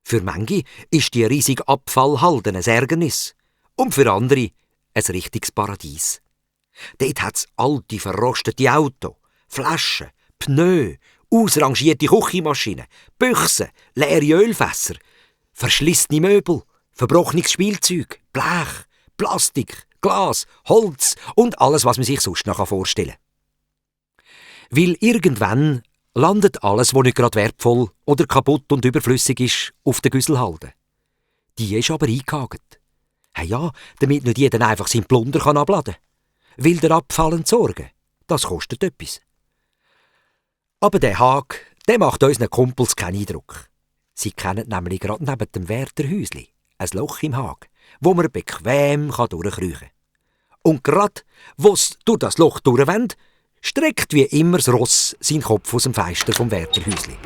Für manche ist die riesige Abfallhalde ein Ärgernis und für andere ein richtiges Paradies. Dort hat es alte, verrostete Autos, Flaschen, Pneu, ausrangierte Küchenmaschinen, Büchsen, leere Ölfässer, verschlissene Möbel, verbrochenes Spielzeug, Blech, Plastik, Glas, Holz und alles, was man sich sonst noch vorstellen kann. Weil irgendwann landet alles, was nicht gerade wertvoll oder kaputt und überflüssig ist, auf der Güsselhalde. Die ist aber eingehakt. Hey ja, damit nicht jeder einfach seinen Plunder abladen kann. Weil der Abfall entsorgen, das kostet etwas. Aber der Hag, der macht unseren Kumpels keinen Eindruck. Sie kennen nämlich gerade neben dem Wärterhäusli ein Loch im Hag, wo man bequem durchkriechen kann. Und gerade, wo es durch das Loch durchwendet, streckt wie immer das Ross seinen Kopf aus dem Fenster vom Wärterhäusli.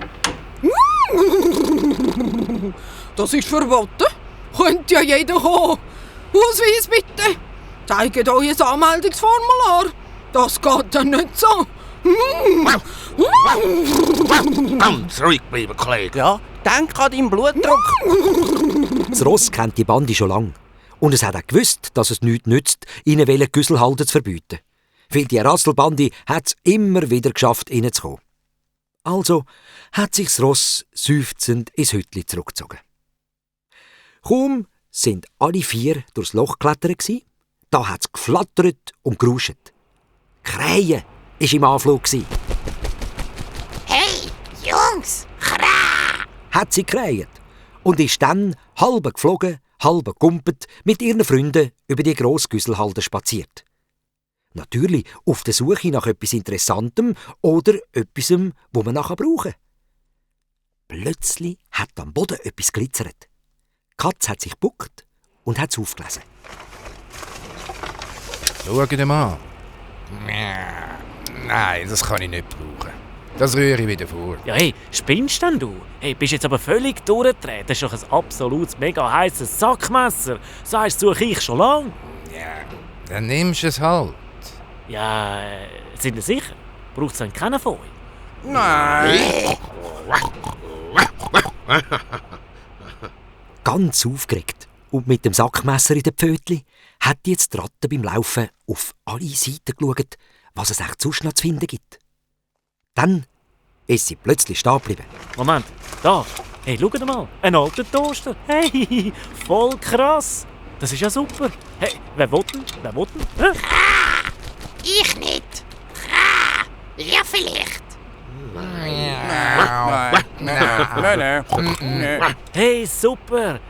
Das ist verboten. Könnte ja jeder kommen. Ausweis bitte. Zeigt euch ein Anmeldungsformular. Das geht ja nicht so. Ganz ruhig bleiben, Kollege. Ja, denk an deinen Blutdruck. Das Ross kennt die Bande schon lange. Und es hat auch gewusst, dass es nichts nützt, ihnen die Güsselhalde zu verbieten. Weil die Rasselbande hat es immer wieder geschafft, reinzukommen. Also hat sich das Ross seufzend ins Hütli zurückgezogen. Kaum sind alle 4 durchs Loch geklettert, da hat es geflattert und geruscht. Krähen war im Anflug. Hey, Jungs, Krähe! Hat sie gekräht und ist dann halb geflogen, halb gegumpelt mit ihren Freunden über die grosse Güsselhalde spaziert. Natürlich auf der Suche nach etwas Interessantem oder etwas, wo man nachher brauchen kann. Plötzlich hat am Boden etwas glitzert. Die Katze hat sich gebuckt und hat es aufgelesen. Schau dir mal an. Nein, das kann ich nicht brauchen. Das rühre ich wieder vor. Ja, hey, spinnst denn du? Hey, bist jetzt aber völlig durchgedreht. Das ist doch ein absolutes, mega heißes Sackmesser. So eins suche ich schon lange. Ja, dann nimmst du es halt. Ja, sind ihr sicher? Braucht es dann keinen von euch? Nein. Ganz aufgeregt und mit dem Sackmesser in den Pfötchen hat jetzt die Ratte beim Laufen auf alle Seiten geschaut, was es echt sonst noch zu finden gibt. Dann ist sie plötzlich stehen geblieben. Moment, da. Hey, schaut mal, ein alter Toaster. Hey, voll krass. Das ist ja super. Hey, wer will denn? Wer will denn? Ich nicht. Krähe! Ja, vielleicht. Nein. Hey, super.